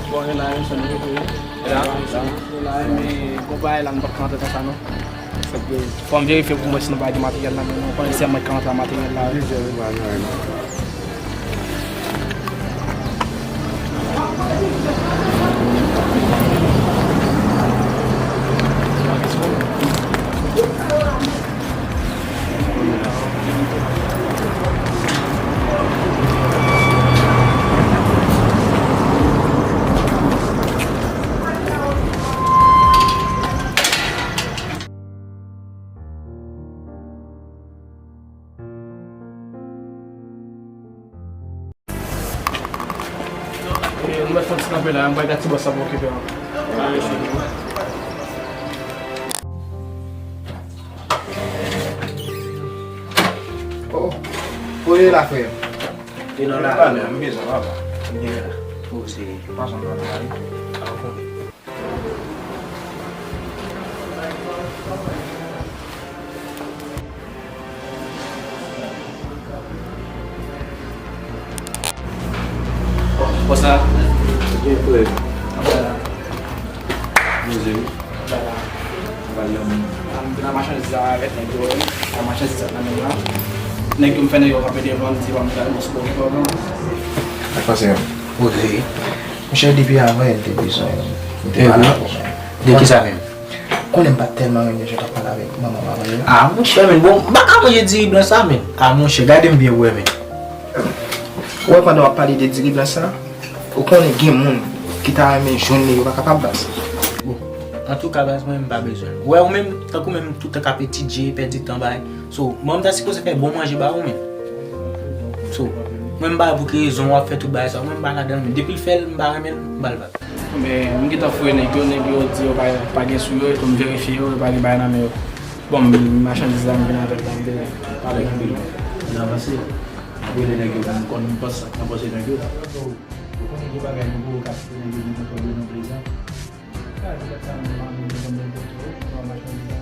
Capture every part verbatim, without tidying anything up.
Bon, nou la, nou la, nou la, men gon bagay la, nou p ap ka antre konsa, non. Fò m verifye pou mwen si nou pa gen materyèl nan men nou. Konnen se mwen ki ka antre ak materyèl la. E, nou mèt fè yon ti kanpe la, m pral gade ti bòs la pou okipe an. Oh, oh, ye la, frè. E nan la, m bezwen, papa. M gen la. Poze. Pase nan la, wi. Konsa. Byen, frè. Poze wi. Nan machandiz la avèk nèg yo, nan machandiz la nan men la. Nèg yo m fè nèg yo kanpe devan, m di, "Bon, m gade, bon, se bon, bon, bon." Ak pase, poze. Monchè, depi avan yè, m te bezwen, m te pale avè w, men. De kisa menm? Konnen m pa t tèlman renmen jan w t ap pale avèk manman m avan yè. Ah, monchè, men, bon, m pa ka manje diri blan sa, men. Ah, monchè, gade m byen, w wè, men. Ou wè, pandan w ap pale de diri blan sa, ou konnen gen moun ki ta renmen jwenn li, yo pa kapab, baz. Bon, antouka, baz, mwen, m pa bezwen l. Ou wè, ou menm, tankou menm, tout tan k ap etidye, pèdi tan, bay. So, mwen, m ta sipoze fè bon manje ba ou, men. So, mwen, m pa wè pou ki rezon w ap fè tout bagay sa, mwen, m pa ladan l, men. Depi l fè l, m pa renmen l, m ba l vag. Men, m gentan fouye nèg yo, nèg yo di yo pa, pa gen sou yo, epi m verifye yo, yo pa gen bagay nan men yo. Bon, m, machandiz la, m vin avè l la, m te pale nan men yo. N avanse. Apre lè nèg yo, m konn, m panse sa k nan pòch nèg yo la. Ou konnen gen bagay nou poko ka kite nèg yo vin kontwole nou prezan. Sa di dat sa, m, m, m, m, m, m, m, machandiz la.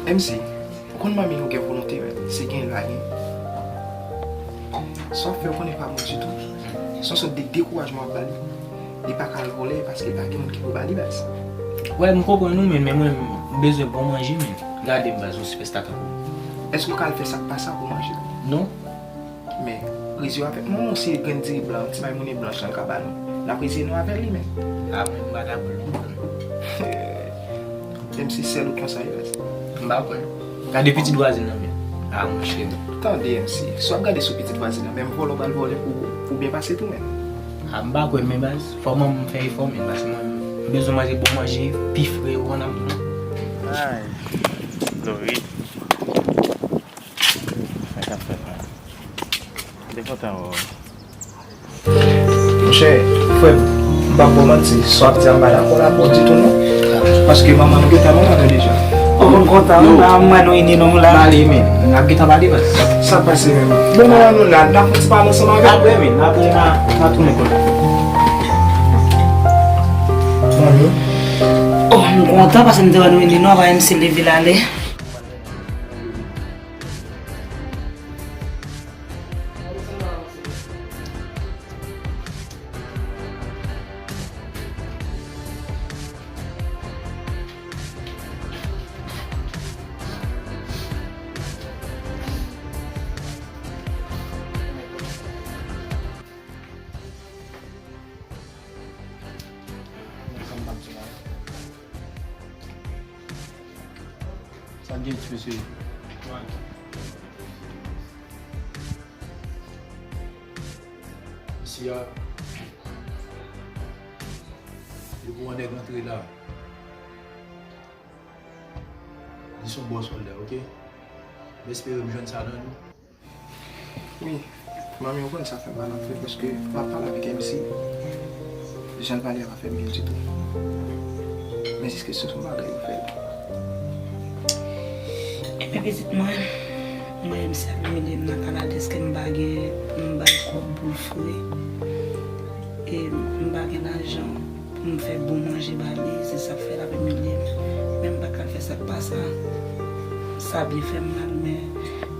M C, ou konn manmi ou gen volonte, men, si gen, l pa gen. Sa w ap fè, ou konnen pa bon ditou. Se yon sòt de dekourajman w ap ba li. Li pa ka al vòlè paske pa gen moun ki pou ba li, baz. Wè, m konprann ou, men, men mwen, m bezwen bon manje, men. Gade m, baz, yon sipèsta tankou w. Èske w ka al fè sa k pa sa pou manje? Non. Men, rezye w avèk manman w, se grenn diri blan, ti may monnen blanch lan l ka ba nou. N ap rezye nou avè li, men. A, mwen, m pa dakò non. Menm si sèl ou konsa ye, baz. M pa kwè. Gade pitit vwazen nan, men. A, monchè. Tande, M C, si w ap gade sou pitit vwazen nan, menm vòlè w pral vòlè pou, pou byen pase tou, men. A, m pa kwè, men, baz, fò mwen m fè efò, men, paske mwen, m bezwen manje bon manje, pi fre, ou konn ap di non. Ay, Lori. Sa k ap fèt la? M te kontan wè w. Monchè, frè m, m p ap ba w manti, sa w ap di a m pa dakò la pou w ditou non. Paske manman nou gentan manman nou deja. Oh, m kontan wi, m wè nou ini non la. M ale, men, n ap gentan pale, baz. Sa k pase menm? Bon, manman nou la, n ap fè ti pale ansanm avè l. Apre, men, apre n a, n a tounen kote. Manmi. Oh, m kontan paske m te wè nou ini non, apa M C leve l ale. Sa gen ti mesye. Isi a, depi yon nèg antre la, li se yon bon sòlda, oke? M espere m jwenn sa nan li. Wi, manmi, ou konn sa fè m mal anpil, paske m ap pale avèk M C. Jan l pale a pa fè m byen ditou. Men jiskaske se yon bagay ou fè l. Ebyen, pitit mwen, mwen, M C ap imilye m nan Kanada, èske m pa gen, m bay kòb pou l fre. E m pa gen lajan pou m fè bon manje ba li, se sa k fè l ap imilye m. Men m pa ka fè sa k pa sa. Pa byen fè m mal, men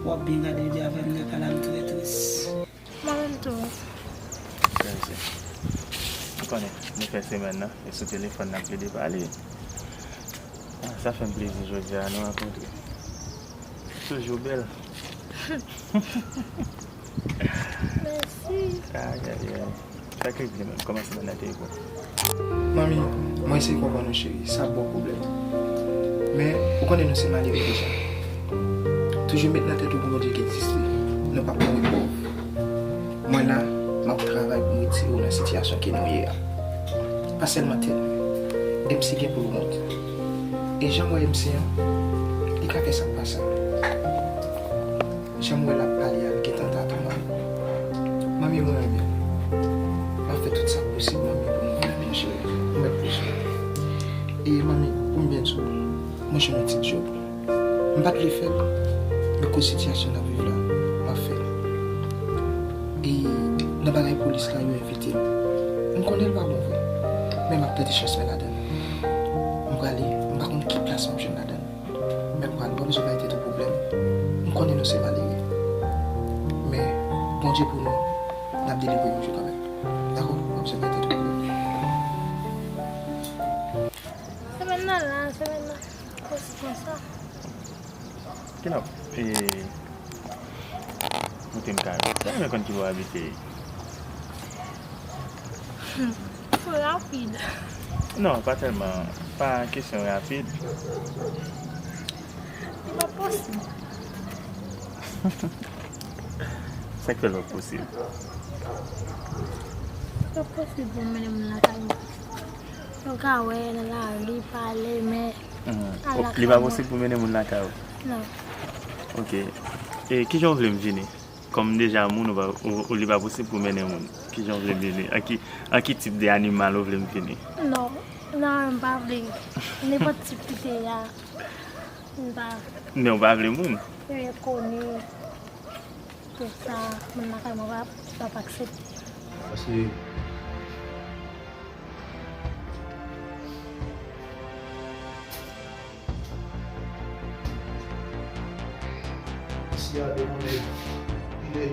w ap byen gade epi avè m lè pa la m trè tris. Mwen menm tou. Ou konnen, nou fè semèn nan, e sou telefòn n ap plede pale. Ah, sa fè m plezi jodi a nou rankontre. Toujou bèl. Mèsi. Ayayay. Sa k regle menm? Kòman semèn nan te ye pou ou? Manmi, mwen eseye konprann ou cheri, sa ap ba w pwoblèm. Men, ou konnen nou se malere deja. Toujou met nan tèt ou pou Bondye ki egziste, nou p ap mouri pòv. Mwen la, m ap travay pou m retire w nan sitiyasyon ke nou ye a. Pa sèlman tèt mwen, M C gen pou l wont. E jan m wè M C an, li ka fè sa k pa sa. Jan m wè l ap pale a, l gentan ta tou manmi. Manmi, mwen renmen l. M ap fè tout sa k posib, manmi, pou m renmen l, cheri. M mèt pou sa. E manmi, pou m byen di w, mwen jwenn yon ti djòb. M pa t vle fè l, men koz sitiyasyon n ap viv la, m ap fè l. E nan bagay polis la, yo envite m. M konnen l pa bon vre, men m ap tante chans mwen ladan l. M prale, m pa konn ki plas m ap jwenn ladan l. Men m pral, w ap bezwen bay tèt ou pwoblèm. M konnen nou se malere. Men, Bondye pou nou, n ap delivre yon jou kanmenm. Dakò? W ap bezwen bay tèt ou pwoblèm. Semèn nan la, semèn nan. Konsekans la. Kilè w ap e, kote m ka, m ta renmen konn ki bò w abite. Fò rapid. Non, pa tèlman. Pa kesyon rapid. Li pa posib. Sa k fè l pa posib? Li pa posib pou m mennen moun lakay mwen. Yo ka wè nan lari, pale, men Mhm. al Oh, lakay li pa mwen. Posib pou mennen moun lakay ou? Non. Ok. E kijan w vle m vini? Kòm deja moun, ou pa, ou, ou, li pa posib pou mennen moun. Kijan w vle m vini? An ki, an ki tip de animal ou vle m vini? Non, non, m pa vle. Nenpòt tip ki te la, m pa. Men ou pa vle moun? Yo koni. Tout sa, moun lakay mwen pa, pa aksepte. Paske si a de moun nèg pile,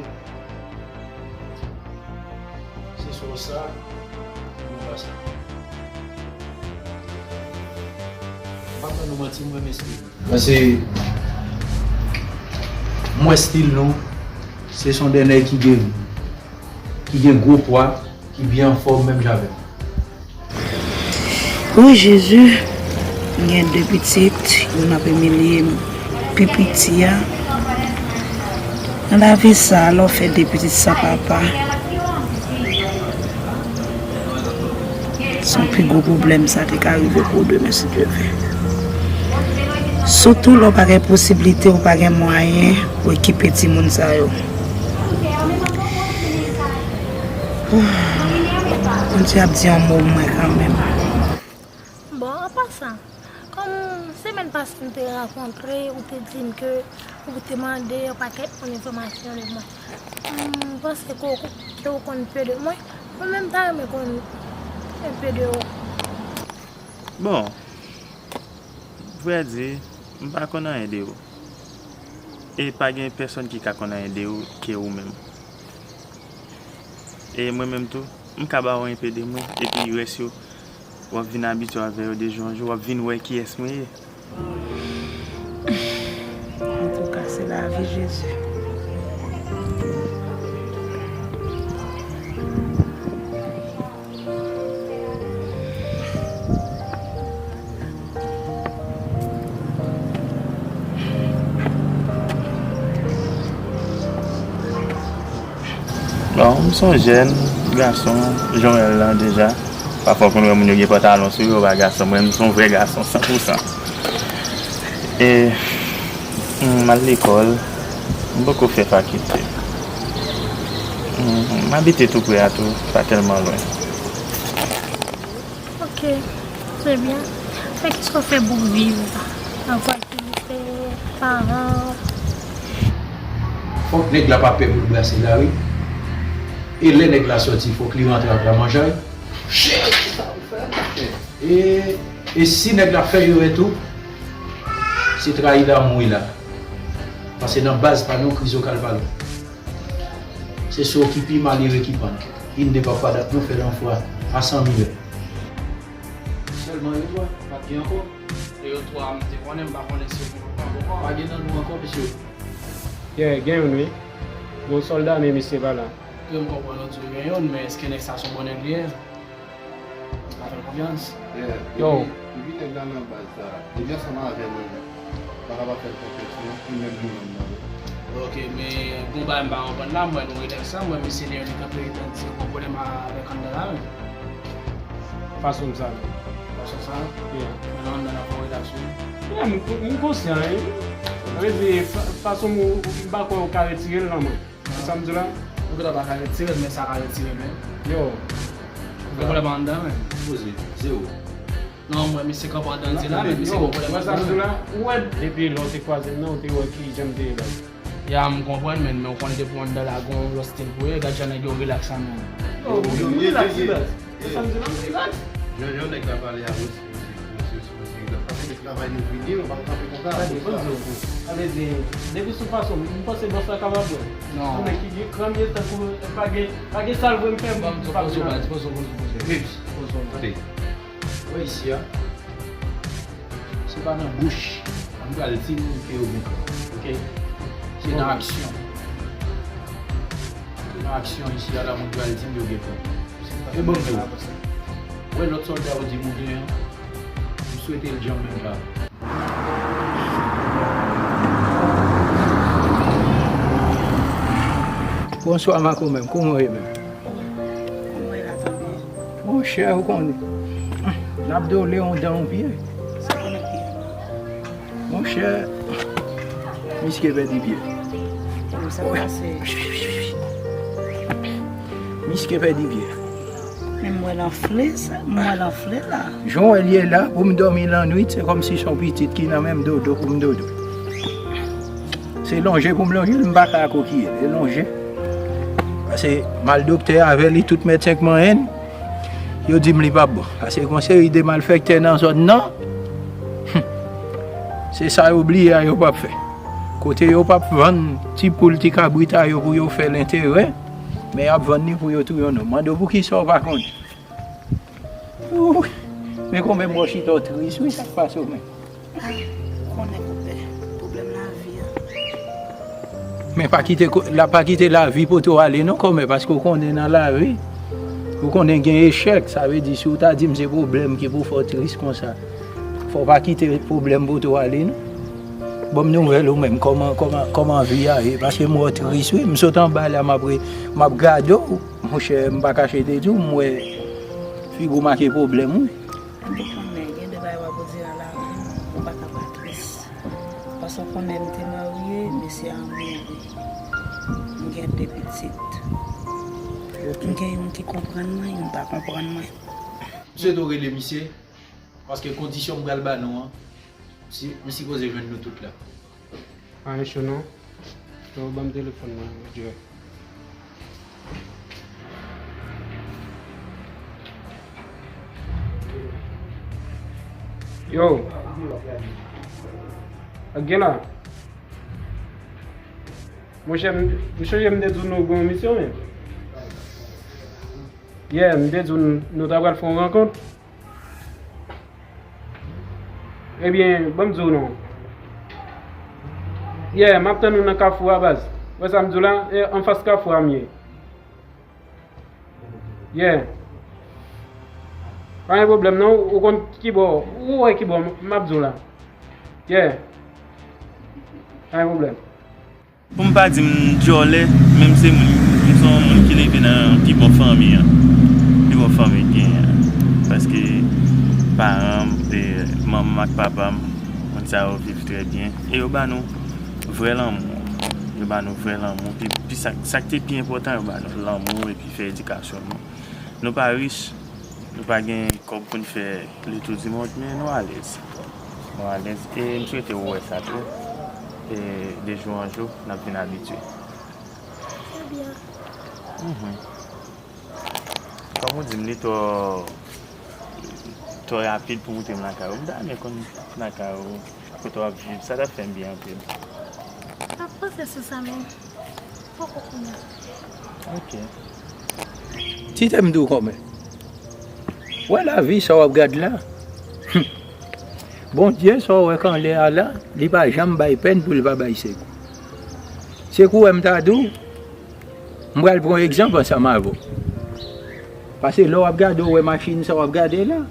se sou sa, nou pa sa. M pa pran nou manti, mwen, mesye. Paske m wè stil nou, se son de nèg ki gen, ki gen gwo pwa, ki byen anfòm menm jan avè m. Wi, Jezi, m gen de pitit, youn ap imilye m pi piti a. Nan lavi sa, lè w fè de pitit san papa, se yon pi gwo pwoblèm sa ki ka rive pou ou demen si Dye vle. Sitou lè w pa gen posiblite, ou pa gen mwayen pou ekipe timoun sa yo. Bondye ap di yon mo mwen kanmenm. Bon, an pasan, kòm semèn pase n te rankontre, ou te di m ke ou te mande yon pakèt moun enfòmasyon de mwen. M panse ke w, ke w konn pe de mwen. Mwen menm, m ta renmen konn enpe de ou. Bon, vrè di, m pa konn anyen de ou. E pa gen pèsonn ki ka konn anyen de ou ke ou menm. E mwen menm tou, m ka ba ou enpe de mwen, epi rès yo, w ap vin abitye avè yo de jou an jou, w ap vin wè kiyès mwen ye. Antouka, se lavi, Jezi. Bon, m se yon jèn gason, jan w wè l lan deja. Pafwa w konn wè moun yo gen pantalon sou yo, pa gason. Mwen, m se yon vrè gason, san pou san. E, m al lekòl, m poko fè fakilte. M, m abite tou pre a tou, pa tèlman lwen. Ok, trè byen. Men kisa w fè pou w viv? Anvan ki w fè paran? Fòk nèg la pa pè pou l brase lari. E lè nèg la sòti, fòk li rantre ak lamanjay. E, e si nèg la fè erè tou, se trayi damou wi la. Paske nan baz pa nou, krizokal pa lwen. Se sou ki pi malere ki pann. Inn de papa dat nou fè lanfwa a san milè. Sèlman yo twa, pa t gen ankò. E yo twa, m te konnen, m pa konnen si yo gen ankò. Pa gen nan nou ankò, mesye. Yeah, gen youn, wi. Gon sòlda, men misye pa la. Ke m konprann ou di w gen youn, men èske nèg sa se yon bon nèg li ye? M pa fè l konfyans. Yeah, yo. Depi, depi nèg la nan baz sa, depi ansanm avè mwen, m pa kapab fè l konfyans non, e menm nou menm nan. Ok, men gon bagay m pa konprann la, m wè nou rilaks la, m wè misye li menm li kanpe, li tann di gon pwoblèm avèk anndan la menm. Fason sa menm. Fason sa? Yeah. Men nan anndan la fò rilaks wi. Yeah, m, m konsyan, wi. Sa vle di, fa-, fason m, m pa kwè ou ka retire l nan mwen. Sa m di w la? Ou gentan pa ka retire l, men sa ka retire l menm. Yo. Gen pwoblèm anndan menm. Poze, zewo. Non, mwen, misye kanpe anndan di la, men misye gen pwoblèm anndan. Wè sa m di w la? Ou wè, depi lè w te kwaze m nan, ou te wè kijan m te ye la. Ya, m konprann, men, men ou konnen depi w anndan la, gon lòt stil pou ye, gad jan nèg yo rilaks la menm. Yo, yo rilaks, rilaks. Wè sa m di la, rilaks. Jan, jan nèg la pale a, Travay nou fini, nou pa kanpe konsa. Gade, ban m di w, sa vle di, depi sou fason, m panse bòs la kapab wè. Non. Yon nèg ki gen kran, tankou pa gen, pa gen sa l vle m fè, m pa vle. Poze w, poze w, poze w, poze w. Tande. Wè isi a, se pa nan bouch, m pral di nou ke yo gen kran. Ok? Se nan aksyon. Se nan aksyon isi a la, moun pral di m yo gen kran. E ban m di w. Wè lòt sòlda yo di m ou genyen an, m swete l janm menm jan. Bonswa Makomè m, kòman w ye menm? Monchè, ou konnen, n ap dole yon dan yon pye. Monchè, miske pèdi pye. Miske pèdi pye. Men m wè l anfle sa, m wè l anfle la. Jan w wè l ye la, pou m dòmi lannwit, se kòmsi se yon pitit ki nan men m dodo pou m dodo. Se lonje pou m lonje l, m pa ka kokiye l, se lonje. Paske m al doktè avè li, tout medsen k manyen l, yo di m li p ap bon. Paske gon seri de malfektè nan zòn nan, se sa yo bliye a yo p ap fè. Kote yo p ap vann ti poul, ti kabrit a yo pou yo fè l enterè, men y ap vann li pou yo touye yon nonm. Mande w poukisa w pa konnen. Ouh, men konbyen m wè w chita w tris wi, sa k pase w menm? Ah, ou konnen konpè, pwoblèm lavi a. Men pa kite ko-, la, pa kite lavi pote w ale non konbyen, paske w konnen nan lavi, ou konnen gen echèk, sa vle di si w ta di m se pwoblèm ki pou fè w tris konsa, fò w pa kite pwoblèm pote w ale non. Ban m nouvèl ou menm, kòman, kòman, kòman vi a ye, paske m wè w tris wi, m sot anba la m ap re-, m ap gade w. Monchè, m pa kache te di w, m wè figi w make pwoblèm wi. Ou konnen, gen de bagay w ap di a la, ou pa ka pa tris. Paske w konnen m te marye, mesye a mouri. M gen de pitit. M gen youn ki konprann mwen, youn pa konprann mwen. M swete w rele misye, paske kondisyon m pral ba nou an, si, m sipoze jwenn nou tout la. Anyen cho non. Yo, ban m telefòn mwen dirèk. Yo. Ak gen la. Monchè, m, m sonje m te di w nou gon misyon menm. Yeah, m te di w nou, nou ta pral fè yon rankont. Ebyen, ban m di w non. Yeah, m ap tann ou nan kafou a baz. Wè sa m di w la? E, anfas kafou a m ye. Yeah. Pa gen pwoblèm non, ou konn kibò, ou wè kibò m, m ap di w la. Yeah. Pa gen pwoblèm. Pou m pa di m djòlè, men m se moun, m se yon moun ki leve nan yon pi bon fanmi an. Pi bon fanmi k genyen an. Paske paran m, e, manman m ak papa m, moun sa yo viv trè byen. E yo ba nou vrè lanmou. Yo ba nou vrè lanmou. Pi, pi sa, sa k te pi enpòtan, yo ba nou lanmou epi fè edikasyon nou. Nou pa rich, nou pa gen kòb pou n fè le tour du monde, men nou alèz. Nou alèz. E m swete w wè sa tou. E de jou an jou, n ap vin abitye. Trè byen. Mhm. Kòm ou di m, li twò, twò rapid pou moute m lakay ou. M ta renmen konn lakay ou, kote w ap viv. Sa t ap fè m byen anpil. M ap panse sou sa, men poko kounye a. Ok. Ti tè m di w kòmè. Wè lavi sa w ap gad la. Bondye sa w wè k anlè a la, li pa janm bay pèn pou l pa bay sekou. Sekou wè m ta di w, m pral pran yon egzanp ansanm avè w. Paske lè w ap gade, w wè machin sa w ap gade la.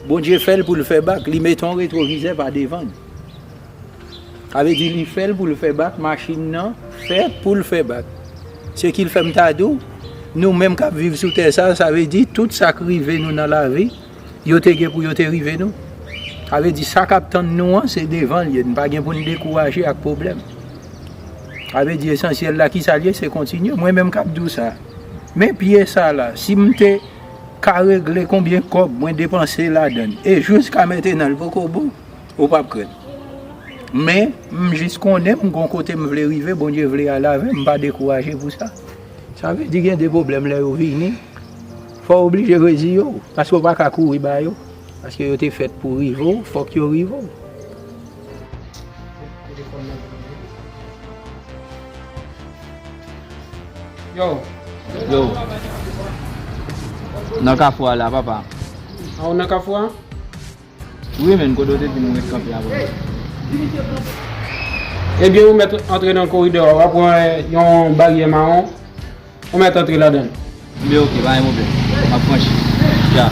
Bondye fè l pou l fè bak, li mete yon retwovizè pa devan l. Sa vle di li fè l pou l fè bak, machin nan fèt pou l fè bak. Se ki l fè m ta di w, nou menm k ap viv sou tè sa, sa vle di tout sa k rive nou nan lavi, yo te gen pou yo te rive nou. Sa vle di sa k ap tann nou an, se devan l ye, n pa gen pou n dekouraje ak pwoblèm. Sa vle di esansyèl la, ki sa l ye, se kontinye. Mwen menm k ap di w sa, men pye sa la, si m te ka regle konbyen kòb mwen depanse ladan l, e jiska mentenan l poko bon, ou p ap krè m. Men, m jis konnen m gon kote m vle rive, Bondye vle al avè m, m pa dekouraje pou sa. Sa vle di gen de pwoblèm lè yo vini, fò w oblije reziye w, paske w pa ka kouri ba yo, paske yo te fèt pou rive w, fòk yo rive w. Yo. Yo. Nan kafou a la, papa. A, ou nan kafou a? Wi, men kote w te di nou ret kanpe a, papa? Ebyen, ou mèt antre nan koridò a, w ap wè yon baryè mawon, ou mèt antre ladan l. Men ok, pa gen pwoblèm. M ap franchi. Ya.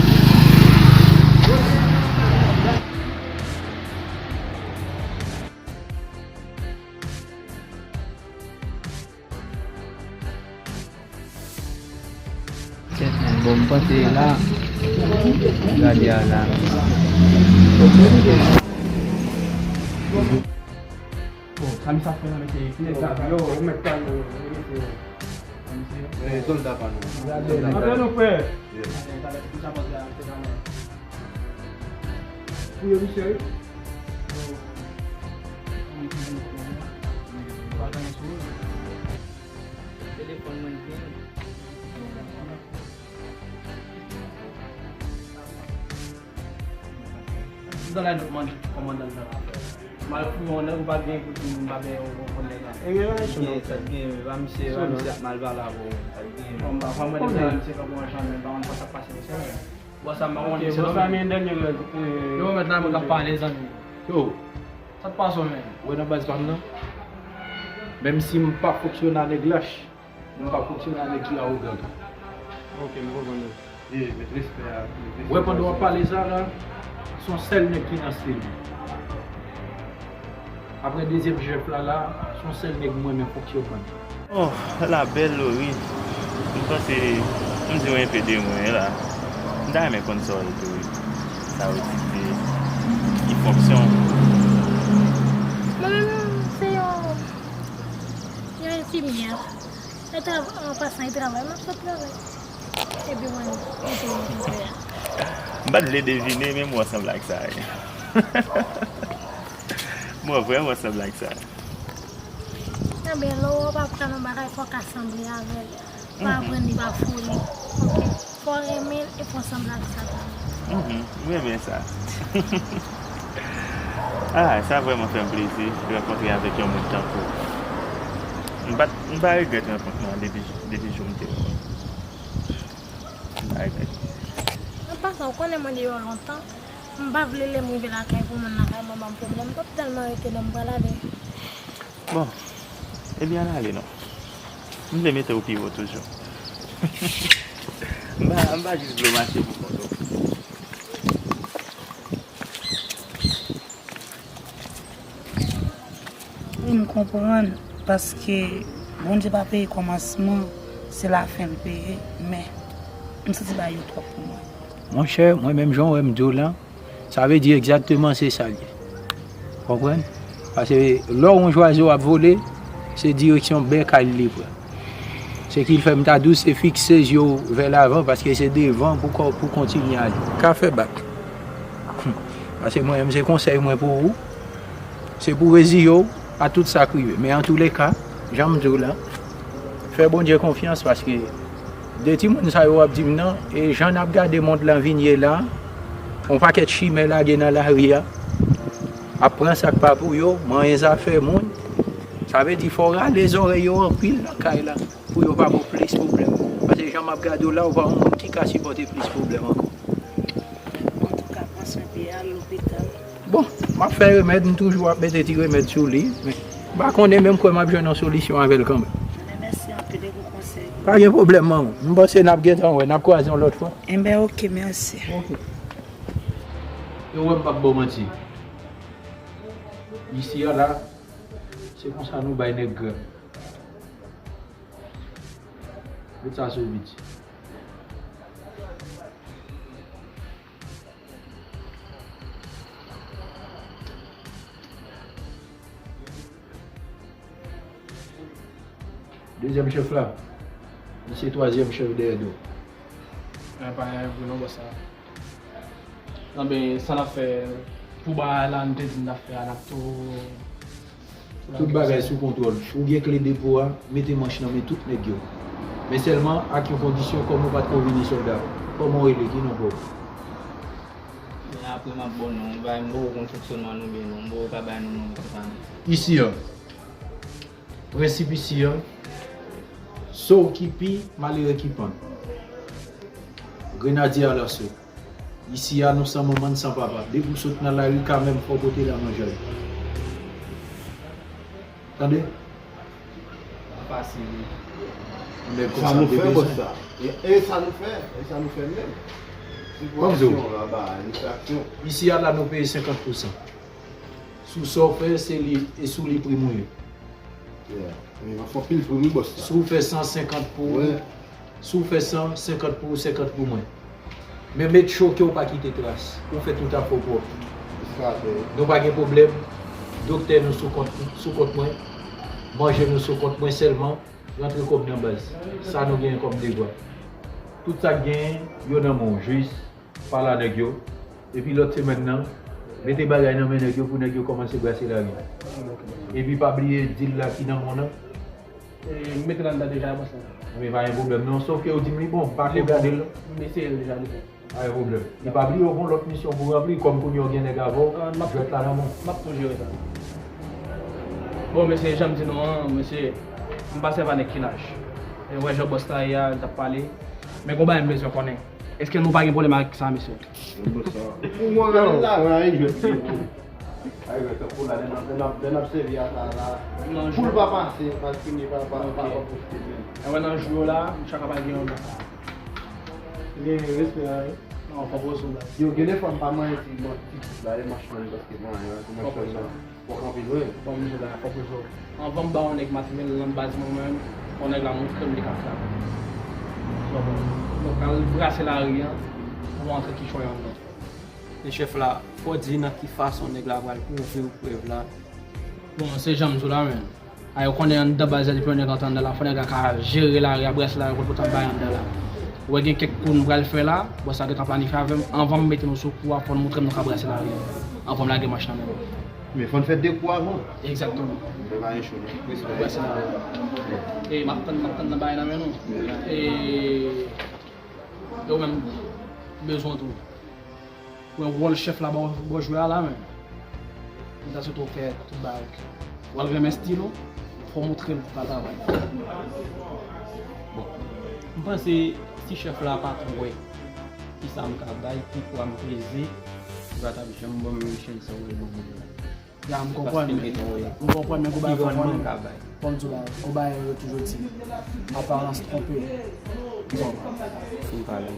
Kèt, men bon, m panse la. Gade a la. Bon, sa misye ap fè la, mesye? Yo, ou mèt pale, mesye. Eh, sòlda pa nou. Gade, nou frè. Yeah. Fouye misye, wi. Telefòn mwen gen. M ta lè mande kòmandan nan afè. M al fouye yon nèg, ou pa gen pou di m pa gen yon, yon, yon nèg la. E gen yon relasyon nan afè. Sa t gen, pa misye, pa misye ap mal pale avè w. Sa t gen. Bon, m pa, pa mwen, m ta lè misye kanpe yon jan, men pa konn sa k pase misye la. Bon, sa m pa konnen, se sa men dènye nèg, eh, yo mèt la, mwen k ap pale, zanmi. Yo. Sa k pase w, men? Ou wè nan baz pa m nan? Menm si m pa fonksyone a nèg lach, m pa fonksyone a nèg ki awogan tou. Ok, m konprann ou. Ye, met respè a, met respè. Ou wè, pandan w ap pale sa la, se yon sèl nèg ki nan stil. Apre dezyèm jèf la la, se yon sèl nèg mwen menm fonksyonman. Oh, la bèl Lori. M panse, m di w enpe de mwen la. M ta renmen konn sa w ye tou wi. Sa w ye ti de ki fonksyon w? Mwen menm, se yon, yon enfimyè. E tra-, an pasan, e travay, m ap sot travay. Epi mwen, mwen te yon kontrè. M pa t vle devine, men m wè w sanble ak sa wi. M wè vrèman w sanble ak sa. Ebyen, lè w ap aprann yon bagay, fò w ka sanble avè l. Fò w aprann li pa foli. Oke? Fò w renmen l e fò w sanble ak sa tou. Mhm, m renmen sa. Ah, sa vrèman fè m plezi rankontre avèk yon moun tankou w. M pa, m pa regrèt rankont mwen an depi, depi jou m te wè w. M pa regrèt. An pasan, ou konnen mwen deyò lontan. M pa vle lè m rive lakay pou moun lakay mwen ban m pwoblèm. M p ap tèlman rete non, m pral ale. Bon, ebyen, ann ale non. M vle mete w pi wo toujou. M pa, m pa jis vle w mache pou kont ou. Wi, m konprann, paske Bondye pa peye kòmansman, se lafen l peye, men m santi bagay yo twòp pou mwen. Monchè, mwen menm jan w wè m di w lan, sa vle di egzakteman se sa l ye. Konprann? Paske lè w wè yon zwazo ap vole, se direksyon bèk a l li pran. Se ki l fè m ta di w se fikse zye w vè lavan, paske se devan pou ko-, pou kontinye ale. Ka fè bak. Paske mwen menm se konsèy mwen pou ou, se pou w reziye w a tout sa k rive. Men antouleka, jan m di w lan, fè Bondye konfyans, paske de timoun sa yo w ap di m nan, e jan n ap gade mond lan vin ye la, yon pakèt chimè lage nan lari a, ap pran sa k pa pou yo, manyen zafè moun, Sa vle di fò w rale zòrèy yo anpil nan kay la pou yo pa ba w plis pwoblèm. Paske jan m ap gade w la, ou pa yon moun ki ka sipòte plis pwoblèm ankò. Antouka, pran swen pye a, al lopital. Bon, m ap fè remèd, m toujou ap mete ti remèd sou li, men m pa konnen menm kwè m ap jwenn yon solisyon avè l kanmenm. Men mèsi anpil e pou konsèy. Pa gen pwoblèm, manman. M panse n ap gentan wè, n ap kwaze yon lòt fwa. Enben, oke, mèsi. Oke. Yo wè m p ap ba w manti. Isi a la, se konsa nou bay nèg grèm. Met sa sou vit. Dezyèm chèf la, li se twazyèm chèf dèyè do. Mwen pa gen pou non bòs la. Anben, sa n ap fè pou bagay la, nou te di n ap fè a, n ap tou. Tout bagay sou kontwòl. Ou gen kle depo a, mete manch nan men tout nèg yo. Men sèlman ak yon kondisyon, kòm ou pa t ko vini sòlda. Kòman w rele, ki non pa w? Men apre m ap ba w non, m pa, m poko konn fonksyònman nou byen non, m poko ka bay nou non konsa non. Isi an, prensip isi an, sow ki pi, malere ki pann. Grenadye alaso. Isi a nou san manman, n san papa. Depi w sot nan lari, kanmenm fò w pote la manjay. Tande? Fasil wi. Yon nèg konsa m te bezwen. Sa nou fè, bòs la. E, e sa nou fè, e sa nou fè menm. Kòm di w. Sipòtasyon la ba, nou fè aksyon. Isi a la nou peye senkant pousan. Sou sa w fè, se li, e sou li prim ou ye. Yeah. Men w ap fè anpil prim wi bòs la. Si w fè san senkant pou, si w fè san senkant pou ou, senkant pou mwen. Men make sure ke w pa kite tras. Ou fè tout afè w pwòp. Nou pa gen pwoblèm. Doktè nou sou kont, sou kont mwen. Manje nou sou kont mwen sèlman. Rantre kòb nan baz. Sa nou genyen kòm devwa. Tout sa k genyen, yo nan men w. Jis pale a nèg yo. Epi lòt semèn nan, mete bagay nan men nèg yo pou nèg yo kòmanse brase lari. Epi pa bliye dil la ki nan men w nan. E, m mete l anndan deja, bòs la. Men pa gen pwoblèm non. Sòf ke yo di m li bon, m pa ko gade l non. M eseye l deja, li bon. Pa gen pwoblèm. E pa bliye w gon lòt misyon pou ranpli, kòm kounye a w gen nèg avè w, jwèt la nan men w. M ap tou jere sa. Bon, mesye, jan m di nou an, mesye, m pase pa nèg ki laj. E wè jan bòs la ye a, li t ap pale. Men gon bagay m bezwen konnen. Èske nou pa gen pwoblèm ak sa, mesye? Ou wè la, wè, ay, jwèt li tou. Ay, jwèt tankou la, lè n ap, lè n ap, lè n ap sèvi a sa la. Pou l pa pase, pa fini, pa, pa, pa, pa pwofite menm. E wè nan jou yo la, m chak ap al gen yon nan sa. Gen respè a, wi. Non, fò poze w la. Yo, gen de fwa m pa manyen ti, bon, ti bout la, e manch mwen, paske manyen an, manch mwen nan. Fòk anpil, wi. Bon, misye la, fòk misye. Anvan m ba yon nèg materyèl nan baz mwen menm, yon nèg la montre m li ka fè avè l. Donk, al brase lari an, pou antre kichòy anndan. Men chèf la, fò w di nan ki fason nèg la pral pwouve w prèv la. Bon, se jan m di w la, menm. A, yo konnen anndan baz la, depi yon nèg antre anndan la, fò nèg la ka jere lari a, brase lari a, konn pote bay anndan la. Ou wè gen kèk kou nou pral fè la, bòs la gentan planifye avè m. Anvan m mete nou sou kou a, fò n montre m nou ka brase lari a. Anvan m lage manch nan men nou. Men fò n fè de kou avan. Egzakteman. Men pa gen cho non. Brase lari a. E m ap tann, m ap tann nan bagay nan men nou. E, e ou menm, bezwen tou. Wè wòl chèf la ba w, ba w jwe a la, men. Li ta swete w fè tout bagay. W al renmen stil ou, fò w montre l pou w ka travay. Bon. M panse si chèf la pa t wè kisa m ka bay, poukwa m peze, li pa t ap janm ban m menm chèn sa w wè l ban m la. Ya, m konprann, men, m konprann, men gon bagay fò konnen. Kòm di w la, gon bagay yo toujou di, aparans twonpe. Bon. Fin pale.